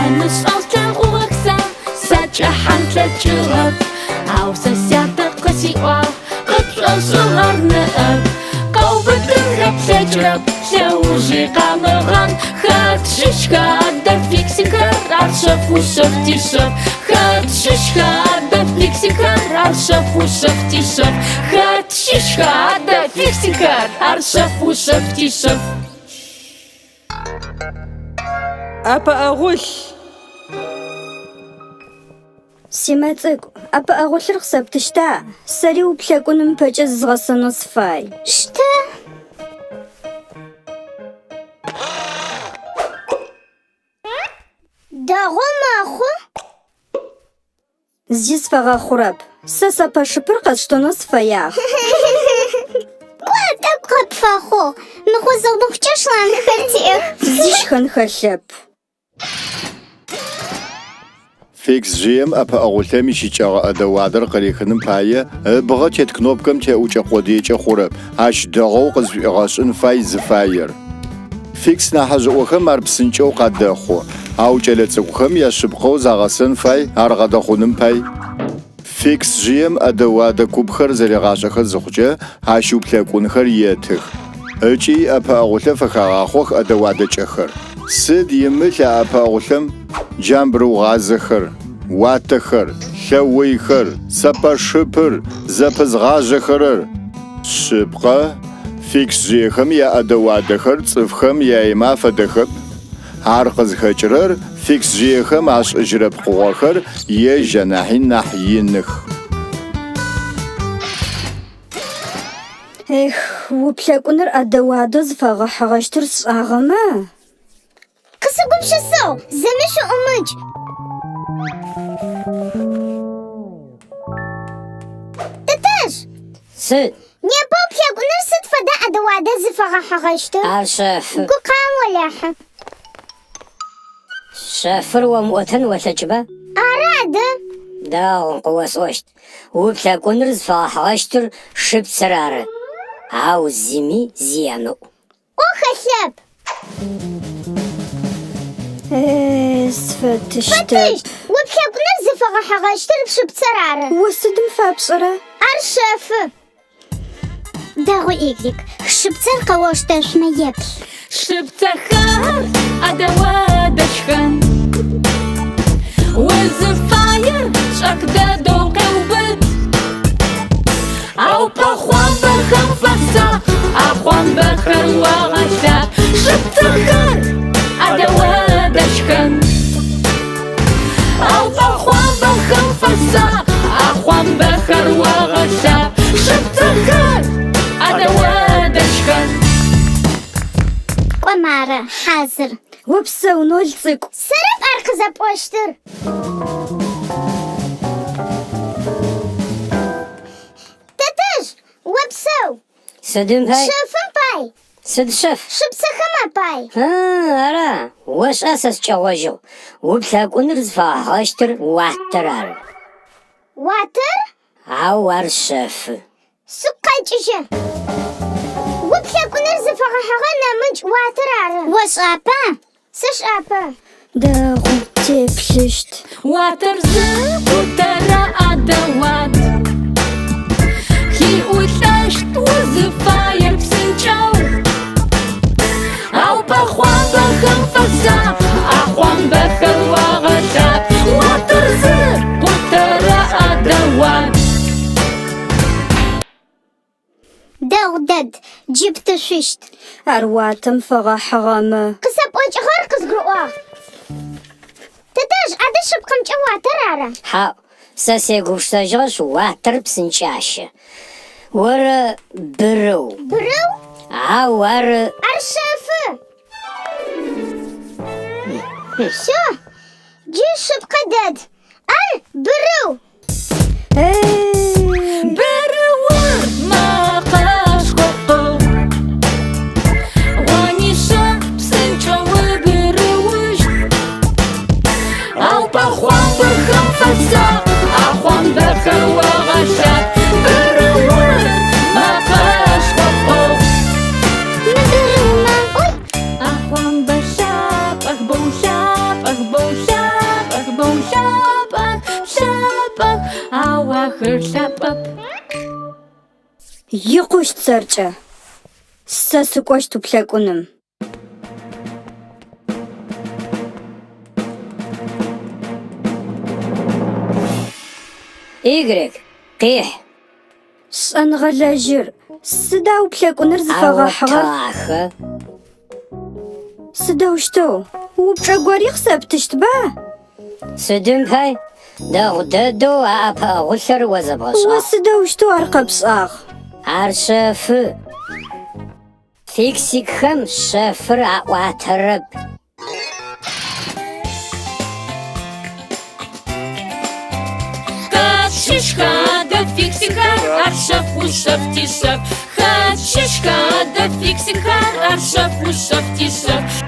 Бэмышӏэу слъэгъугъэх сэ, сакӏэхьан слъэкӏыгъэп. Ау сэ сятэ къысиӏуагъ, къыпшӏошӏыгъэр ныӏэп. Къэубытынхэ плъэкӏырэп, лъэужи къамыгъан. Хэт щыщха адэ фиксикхэр, ар шъэф ушъэф тишъэф. Хэт щыщха адэ фиксикхэр, ар шъэф ушъэф тишъэф. Хэт щыщха адэ фиксикхэр, ар шъэф ушъэф тишъэф. ӏэпыӏэгъулъ. Симэ цӏыкӏу, ӏэпыӏэгъулъыр къысэптыщта? Сэри уплъэкӏуным ыпэкӏэ зызгъэсэнэу сыфай. Штэ. Дэгъоу мэхъу. Зи сфэгъэхъурэп. Сэ сэпэшыпыр къэсштэнэу сыфэягъ. Кӏо, тӏэкӏу къыпфэхъугъ. Мыхъу зыхъукӏэ шлангхэр тиӏэх. Зи шхэн хэлъэп. Фиксжъыем ӏэпыӏэгъулъэм ищыкӏэгъэ ӏэдэ-уадэр къырихыным пае ыбгъэ тет кнопкэм теӏукӏэ къодыекӏэ хъурэп, ащ дэгъоу къызшӏуигъэшӏын фай зыфаер. Фикс нахьыжъыӏохэм ар псынкӏэу къадэхъу, ау кӏэлэцӏыкӏухэм яшъыпкъэу загъэсэн фай ар къадэхъуным пай. Фиксжъыем ӏэдэ-уадэ купхэр зэригъашӏэхэ зыхъукӏэ, ащ уплъэкӏунхэр етых ыкӏи иӏэпыӏэгъулъэ фыхагъахъох ӏэдэ-уадэкӏэхэр. Сыд имылъ а ӏэпыӏэгъулъэм? Джамбрыугъазэхэр, уатэхэр, лъэойхэр, сэпэшыпыр, зэпызгъажъэхэрэр. Шъыпкъэ, фиксжъыехэм яӏэдэ-уадэхэр цӏыфхэм яемэ афэдэхэп. Ар къызхэкӏырэр фиксжъыехэм ашӏыжьырэ пкъыгъохэр ежь анахьи нахь иных. Эх, уплъэкӏуныр ӏэдэ-уадэу зыфэгъэхьыгъэщтыр сшӏагъэмэ. Къысыгупшысыгъ, зыми шъуӏумыкӏ. Тэтэжъ! Сыд? Непэ уплъэкӏуныр сыд фэдэ ӏэдэ-уадэ зыфэгъэхьыгъэщтыр? Ар шъэфы. Гукъао, Олахьэ. Шъэфыр омыӏотэн олъэкӏыба? Ары адэ. Дэгъу, къыосӏощт. Уплъэкӏуныр зыфэгъэхьыгъэщтыр шыпцэр ары. Ау зыми зи ямыӏу. ӏо хэлъэп. Э, сфэтыщтэп. Фэтыщт! Уплъэкӏуныр зыфэгъэхьыгъэщтыр шыпцэр ары. О сыдым фапшӏэрэ? Ар шъэфы. Дэгъу, Иглик. Шыпцэр къэоштэшъумэ еплъ. Шыпцэхэр ӏэдэ-уадэшхэн. Узыфаер шӏэх дэдэу къеубыт. Ау пэхъуамбэхэм фэсакъ, ӏэхъуамбэхэр уагъэлъап. Шыпцэхэр ӏэдэ-уадэшхэн. Ау пэхъуамбэхэм фэсакъ, ӏэхъуамбэхэр уагъэлъап. Шыпцэхэр ӏэдэ-уадэшхэн. Кӏо мары, хьазыр. Опсэу, Нол цӏыкӏу. Сэрэп ар къызэпӏощтыр. Тэтэжъ, опсэу. Сыдым пай? Шъэфым пай. Сыд шъэф? Шыпцэхэм апай. А, ара? Ошӏа сэ сыкӏэгъожьыгъ. Уплъэкӏуныр зыфэгъэхьыгъэщтыр уатэр ары. Уатэр? Ау ар шъэфы. Сыгу къэкӏыжьы. Уплъэкӏуныр зыфэгъэхьыгъэ нэмыкӏ уатэр ары. Ошӏапа? Сэшӏапэ. Дэгъу, теплъыщт. Уатэр зыкъутэрэ ӏэдэ-уад. Хиӏулӏэщт узыфаер псынкӏэу. Ау пэхъуамбэхэм фэсакъ, ӏэхъуамбэхэр уагъэлъап. Уатэр зыкъутэрэ ӏэдэ-уад. Дэгъу дэд, джы птышъущт. Ар уатэм фэгъэхьыгъэмэ. Къысэпӏокӏыгъэр къызгурыӏуагъ. Тэтэжъ, адэ шъыпкъэмкӏэ уатэр ара? Хьау, сэ сегупшысэжьыгъэшъ, уатэр псынкӏащэ. Орэ бырыу. Бырыу? Ау ар. Ар шъэфы. Всё, джы шъыпкъэ дэд. Ар бырыу. Бырыур мэкъэшхо къыгъ. Гъонишъэ псынкӏэу ыбырыужь. Ау пэхъуамбэхэм фэсакъ, ӏэхъуамбэхэр уагъэлъап. Бырыур мэкъэшхо къыгъ. Мыбырыумэ, ой! ӏэхъуамбэ лъапӏэх, боу лъапӏэх, боу лъапӏэх. Икъущт сэркӏэ. Сэ сыкӏощт уплъэкӏуным. Y, къихь. Шӏэныгъэлэжьыр, сыда уплъэкӏуныр зыфэгъэхьыгъэр? Ахэ. Сыдэущтэу? Упчӏэ гори къысэптыщтба? Сыдым пай? Дэгъу дэдэу а ӏэпыӏэгъулъэр о О зэбгъэшӏагъ. сыдэущтэу ар къэпшӏагъ? Ар шъэфы. Фиксикхэм шъэфыр аӏуатэрэп. Хэт щыщха адэ фиксикхэр, ар шъэф ушъэф тишъэф. Хэт щыщха адэ фиксикхэр, ар шъэф ушъэф тишъэф.